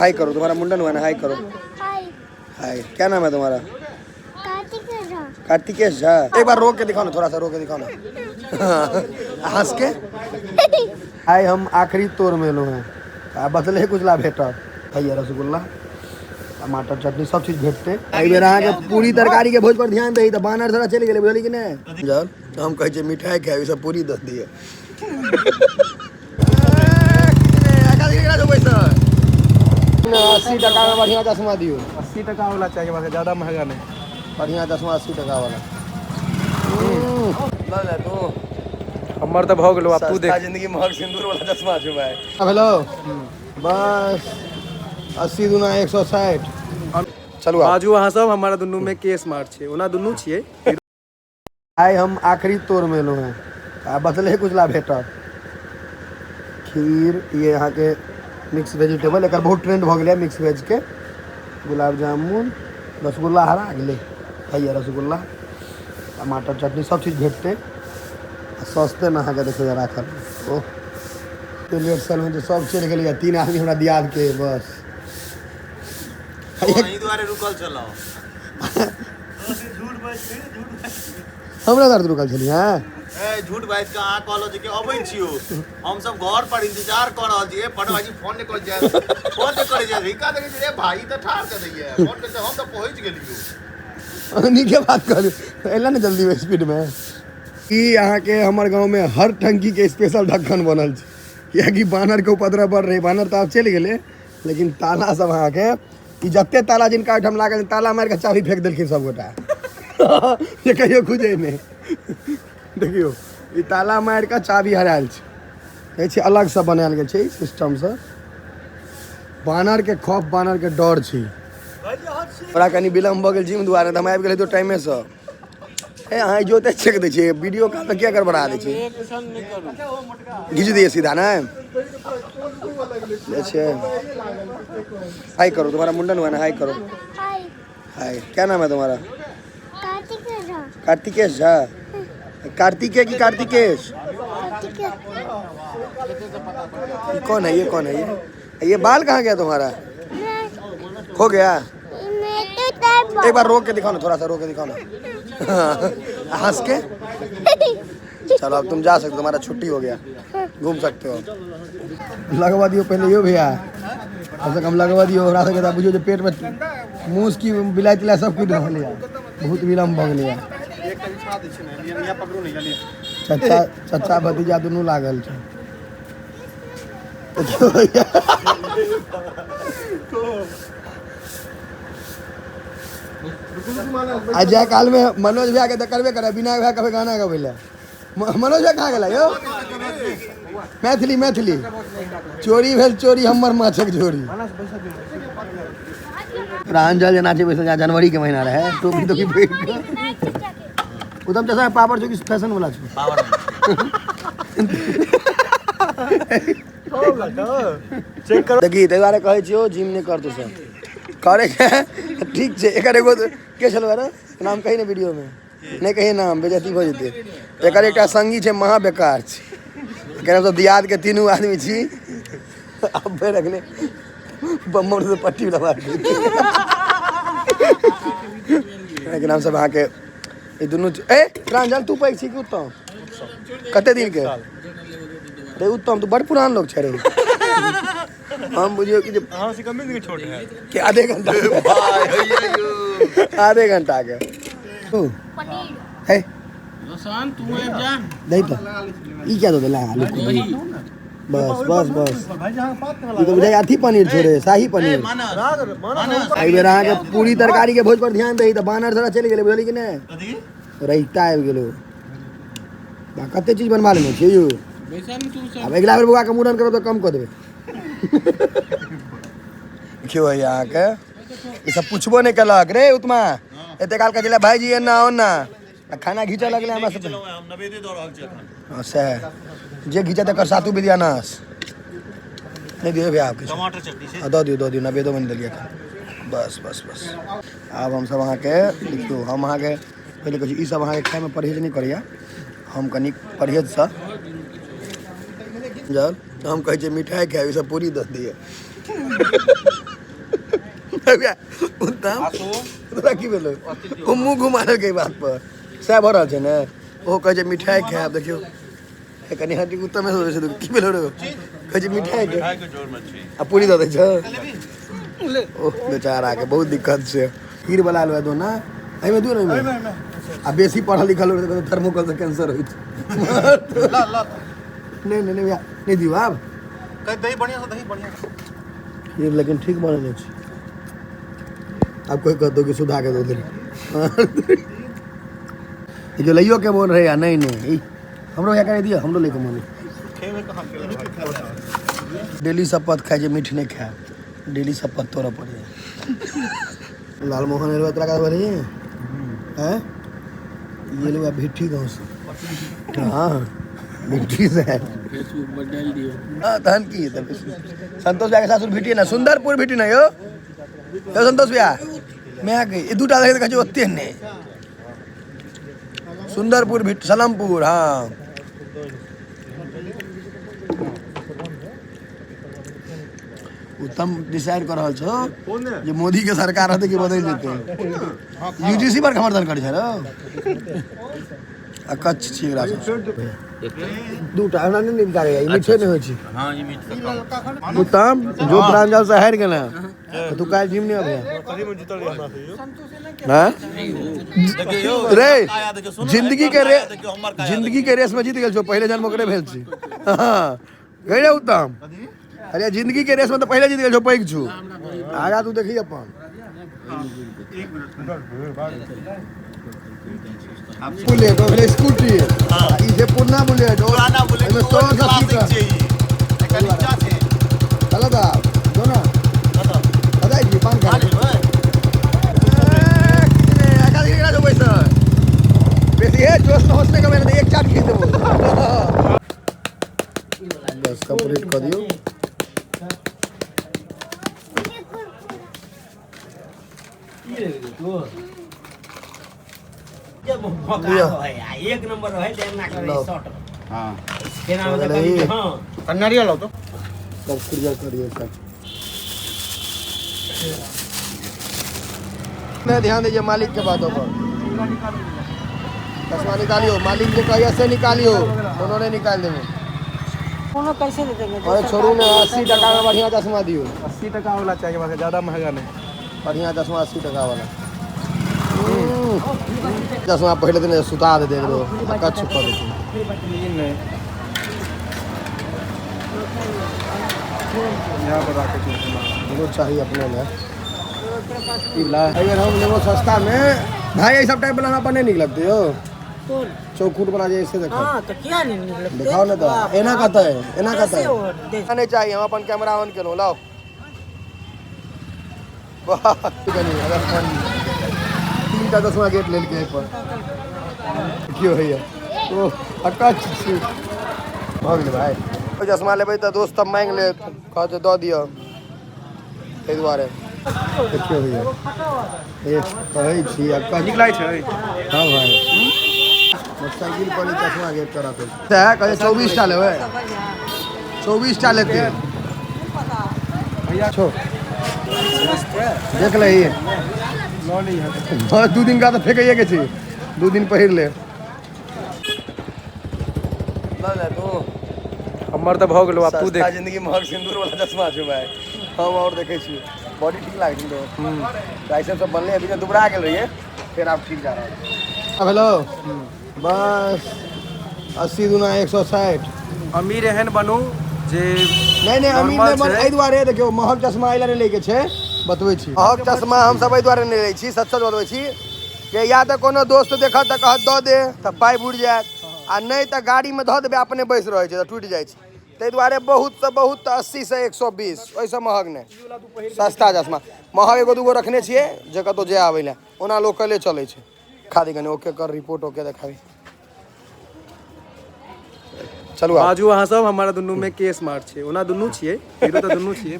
हाय करो, तुम्हारा मुंडन हुआ ना, हाय करो। हाय। हाय, क्या नाम है तुम्हारा? कार्तिक झा। कार्तिकेश झा। एक बार रोक के दिखाओ ना, थोड़ा सा रोक के दिखाओ ना, हंस के। आइ हम आखिरी तोर में एलहुँ हेँ आ बचले कुछ ला भेटत। भैया रसगुल्ला, टमाटर चटनी सब चीज भेटतै। एहि बेर अहाँके पूरी तरकारी के भोज पर ध्यान दही तऽ बानर सारा चलि गेलै, बुझलियै कि नहि? जल हम कहै छियै मिठाइ खायब, ई सब पूरी दऽ दिअ। 80 टका में बढ़िया चश्मा दियौ। 80 टका वाला चाहिए, बस ज्यादा महंगा नहीं। बढ़िया चश्मा 80 टका वाला लऽ ले तू। हमर तऽ भऽ गेलो, आब तू देख। सस्ता जिंदगी महग सिंदूर वाला चश्मा छौ भाई। हेलो, बस 80 दूना 160। चलू आब। बाजू अहाँ सब, हमारा दुनू में के स्मार्ट छै? ओना दुनू छियै। आइ हम आखिरी तोर में एलहुँ हेँ आ बचले कुछ ला भेटत। खीर, ये अहाँके मिक्स वेजिटेबल, एकर बहुत ट्रेंड भऽ गेलै मिक्स वेज के। गुलाब जामुन, रसगुल्ला हरा गेलै। हैया रसगुल्ला, टमाटर चटनी सब चीज भेटतै आ सस्तेमे अहाँके देखियौ राखल। ओह, लेट सन जे सब चलि गेलैए, 3 आदमी हमरा दियादके बस। एहि दुआरे रुकल छलहुँ। हमरा दर्द रुकल छलियै हैं? ए झूठ बाजि कऽ अहाँ कहलहुँ जे कि अबै छियौ, हमसब घर पर इंतजार कऽ रहल छी। ए भाईजी फोन नहि करै जाय, फोन नहि करै जाय। रिका देखै छी रे भाई तऽ ठाढ़ कऽ दैये फोन करै, हम तऽ पहुँच गेलियौ। नीके बात कहलू, एला ने जल्दी स्पीड में। ई अहाँके हमर गाँव में हर टंकी के स्पेशल ढक्कन बनल छै, कियाकि बानर के उपद्रव बढ़ रहे। बानर तऽ आब चलि गेलै, लेकिन ताला सब अहाँके ई जते ताला जिनका ओहिठाम लागल, ताला मारि कऽ चाभी फेंक देलखिन सब गोटा जे कहियो खुजै नहि। देखियौ, ई ताला मारि कऽ चाभी हरायल छै। कहै छै अलगसँ बनायल गेल छै सिस्टमसँ। बानरके खौफ, बानरके डर छै। हमरा कनि विलम्ब भऽ गेल जिम दुआरे, तऽ हम आबि गेल रहितहुँ टाइमेसँ। ए अहाँ जोते छेक दै छियै, वीडियो कॉल मे किया गड़बड़ा दै छियै? घीच दिए सीधा ने छै। हाय करो, तुम्हारा मुंडन हुआ ना, हाय करो। हाय। हाय, क्या नाम है तुम्हारा? कार्तिक झा। कार्तिकेश झा। कार्तिकेय की कार्तिकेश? कार्तिक। ये कौन है? ये कौन है? ये बाल कहाँ गया तुम्हारा? खो गया? मैं तो एक बार रोक के दिखाओ ना, थोड़ा सा रोक के दिखाओ ना, हंस के। चलो अब तुम जा सकते हो, तुम्हारा छुट्टी हो गया, घूम सकते हो। लगवा दियो पहले यो भैया, कम से कम लगवा दियो। हमरा सबके तऽ बुझियौ जे पेट में मूस की बिलाइ तिलाइ सब कुदि रहल यऽ, बहुत विलम्ब भऽ गेलैया। चचा चचा भतीजा दुनू लागल छै। देखियौ भैया, आ जाय काल में मनोज भैया के तऽ करबे करे, विनायक भैया कभी गाना गबै लए। मनोज भैया कहाँ गेला यौ? मैथिली मैथिली चोरी भेल चोरी हमर माछक झोरी। प्रांजल जेना छै बैसल, जनवरी के महीना रहे, टोपी तोपी पहिर कऽ। उत्तम चचा पावर छौ कि फैशन वाला छौ? पावर। चेक करो। देखी, ताहि दुआरे कहै छियौ जिम नहि कर, तू सब करे के ठीक छै। एकर एगो के छलौ रे, नाम कही ने वीडियो में, नहि कही नाम, बेइज्जती भऽ जेतै। एकर एकटा संगी छै, महा बेकार छै। एकर हमसब दियाद के तीनू आदमी छी। आब फेर अखने बम्बम से पट्टी लगा लेकिन हमसब अहाँके ई दुनू। ए प्रांजल, तू पैघ छी कि उत्तम? कते दिन के रे उत्तम? तू बड़ पुरान लोग छै रे। हम बुझियौ कि जे अहाँ से कमे दिन के छोट है कि आधे घंटा, आधे घंटा के तू। पनीर है तू नहीं तो ई क्या दो देला आलू को? बस बस बस, ई तो बुझाइ अथी पनीर छोड़े, शाही पनीर। एहि बेर अहाँके पूरी तरकारी के भोज पर ध्यान दही तऽ बानर सारा चलि गेलै, बुझलियै कि नहि? रहिता आबि गेलो बा, कते चीज बनवा लेने छियै यौ। आब अगिला बेर बौआके मूड़न करब तऽ कम कऽ देबै। देखियौ भैया, अहाँके ई सब पुछबो नहि केलक रे उत्मा। एते काल कहै छलै भाईजी एना ओना, आ खाना घीचऽ लगलै हमरा सब। हम नवेदे दऽ रहल छी एखन। हँ, सएह जे घीचत एकर सातु विद्यानाश। नहि दियौ भैया आब किछु। टमाटर चटनी छै। हँ, दऽ दियौ, दऽ दियौ। नवेदो बनि देलियै एखन। बस बस बस। आब हमसब अहाँके देखियौ, हम अहाँके पहिले कहै छी, ई सब अहाँके खायमे परहेज नहि करैया, हम कनि परहेजसँ जल। हम कहै छियै मिठाइ खायब, ई सब पूरी दऽ दिअ। उत्तम तोरा की भेलो? ओ मुँह घुमा देलकै ई बात पर। सएह भऽ रहल छै ने। ओ कहै छै मिठाइ खायब, देखियौ कनि हटी उत्तम सोचै छै की भेलो रे, कहै छै मिठाइ के आ पूरी दऽ दै छै। ओह बेचारा के बहुत दिक्कत छै। खीर वाला आलू दो ना एहिमे, दू ने एहिमे। आ बेसी पढ़ल लिखल लोक तऽ थर्मोकल से कैंसर होइ छै। नहीं नहीं नहीं भैया नहीं दियो आब। दही बढ़िया से, दही बढ़िया। खीर लेकिन ठीक बनल छै। आब कोई कहतो कि सुधा के दो दे जो लइयो के मोन रहे या नहीं नहीं हमरो या करे दियो, हमरो लेके मोन। डेली शपथ खाइ छै मीठ नहीं खाए, डेली शपथ तोड़ऽ पड़ै। लालमोहन एलुआ तोरा का बनी हैं? ये लोग भिट्ठी गाँव से। हाँ भिट्ठी से है। फेसबुक पर डाल दियो। हाँ तहन की है संतोष भैया के सासुर भिट्ठी ना, सुंदरपुर भिट्ठी ना यो यो संतोष भैया मैं आ गई दूटा देखे कहै छै ओते नहीं। सुंदरपुर भिट्ठी सलमपुर। हाँ उत्तम डिसाइड कर रहल छौ जे मोदी के सरकार रहतै कि बदलि जेतै। यूजीसी पर खबरदार करै छै रौ। आ कच्छ छी एकरा दूटा हमरा नहि नीक लागैए, ई मीठे नहि होइ छै। हां ई मीठ से कम। उत्तम जो प्रांजल से हारि गेल तऽ तू काल्हि जिम नहि अबहे। हाँ रे जिंदगी के रे, जिंदगी के रेस में जीत गेल छौ, पहिले जन्म ओकरे भेल छी। हाँ गई रे उत्तम। अरे जिंदगी के रेस में तो पहले जीत गेल छौ, पैघ छौ। आगा तू देखी अपन। बुलेट ओकरे स्कूटी ई जे पुरना बुलेट, पुराना बुलेट एहिमे 180 क्लासिक छै ई, एकर नीचा छै। चलो दा दो ना बताइ छी पान खा लेबै। बेसी है जोश में होश नहीं कमे एक चाट खींच देबो। बस कंप्लीट कर दियो। एक नंबर रहे लो। शॉर्ट। हां हां नारियल लाओ तो सब क्लियर कर दियो सब। मैं ध्यान दीजिए मालिक के बातों पर। चश्मा निकालियो, मालिक जे कहिए से निकालियो, उन्होंने निकाल देंगे। कोनो कैसे दे देंगे? अरे छोड़ू ने 80 टका में बढ़िया चश्मा दियो। 80 टका वाला चाहिए, बस ज्यादा महंगा नहीं। बढ़िया चश्मा 80 टका वाला। चश्मा पहले दिन सुता दे देख लो कच्छ कर देते। नहीं यहाँ पर राखे हमरो चाहिए अपने में। अगर हम लेबो सस्ता में भाई, ये सब टाइप वाला हमरा नहीं निक लगते हो। चौखूट वाला जैसे देखो। हां तो क्या नहीं निक लगते? दिखाओ ना तो एना कहता है, एना कहता है। नहीं चाहिए, हम अपन कैमरा ऑन केलहुँ। लाओ वाह कनी अगर फोन तीन टा चश्मा गेट लेलकै एहि पर। देखियौ भैया ओ अकच्छ छी भऽ गेलै भाई। चश्मा लेबै तऽ दोस्त सब मांगि लेत, कहत दऽ दिअ, ताहि दुआरे। देखियौ भैया ए कहै छी अकच्छ नीक लागै छै। हाँ भाई मोटरसाइकिल पर ही चश्मा गेट करा दे। सएह कहै 24 टा लेबै, 24 टा लेते भैया छो देख ले ये। 2 दिन का तो फेंकैये के छै, 2 दिन पहिर ले। ले तू हमर तऽ भऽ गेलो, आब तू देख। सस्ता जिंदगी महग सिंदूर वाला चश्मा छै भाई। हम और देखै छी बॉडी ठीक लागै छै तो ट्राइसेप सब बनले, अभी दुबरा गेल रहिए, फिर आब ठीक जा रहल छै। अब हेलो बस 80 दूना 160। अमीर एहन बनू जे नहीं नहीं अमीर नहीं बन, एहि दुआरे देखियौ महग चश्मा एहि लए नहि लैके छै, बतबै छी। महग चश्मा हम सब एहि दुआरे नहि लै छी, सच सच बतबै छी कि या तऽ कोनो दोस्त देखत तऽ कहत दऽ दे तऽ पाइ बुड़ि जायत, आ नहि तऽ गाड़ीमे धऽ देबै अपने बैस रहै छै तऽ टूटि जाइ छै। ताहि दुआरे बहुत से बहुत 80 से 120, ओहिसँ महग नहि। सस्ता चश्मा महग एगो दूगो रखने छियै जे कतहु जाय आबै लए, ओना लोकले चलै छै। खा दी कनि ओके कर रिपोर्ट ओके देखाबी। चलू बाजू अहाँ सब, हमारा दुनू में के स्मार्ट छै? ओना दुनू छियै, हीरो तऽ दुनू छियै।